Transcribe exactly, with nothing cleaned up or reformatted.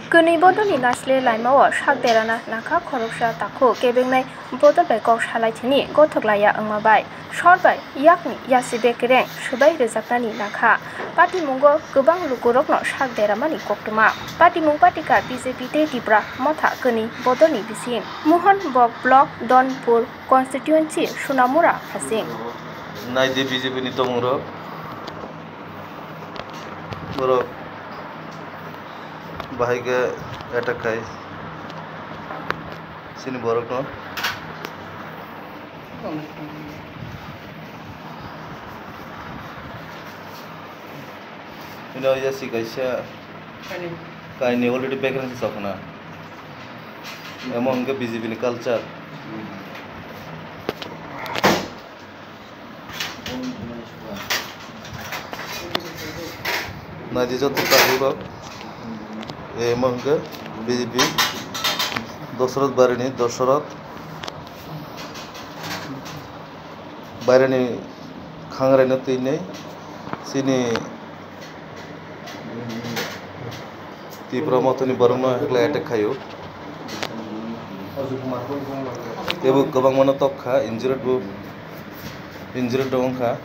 Kwnwi bodolni nasle laimao sak derana nakha khoroksa takhuk kebengnai bodol bai kok salai thini gothok laiya wngma bai. Sor bai yakni yasi bekereng swbai rwjaknani nakha. Patimungo kwbang lukurokno sak deramani koktwma. Patimung patika B J P tei Tipra Motha kwnwi bodolni bising. Mohonbok Block Donpur Constituency Sunamura Phasing. Naidi B J P ni tongmungrok. Borok bahai khe attack khai chini borokno. Ino ya si kaisa kaini already background se chokna. Emo hwnkhe B J P ni culture. Naidi joto tabuk rok, eh, emo hwnkhe B J P Dosoroth Barini, Dosoroth Barini khangraino twinwi chini Tipra Mothani borokno hwnkhe attack khaio. Teibo kwbangmano tok kha, injured bo, injured bo wng kha.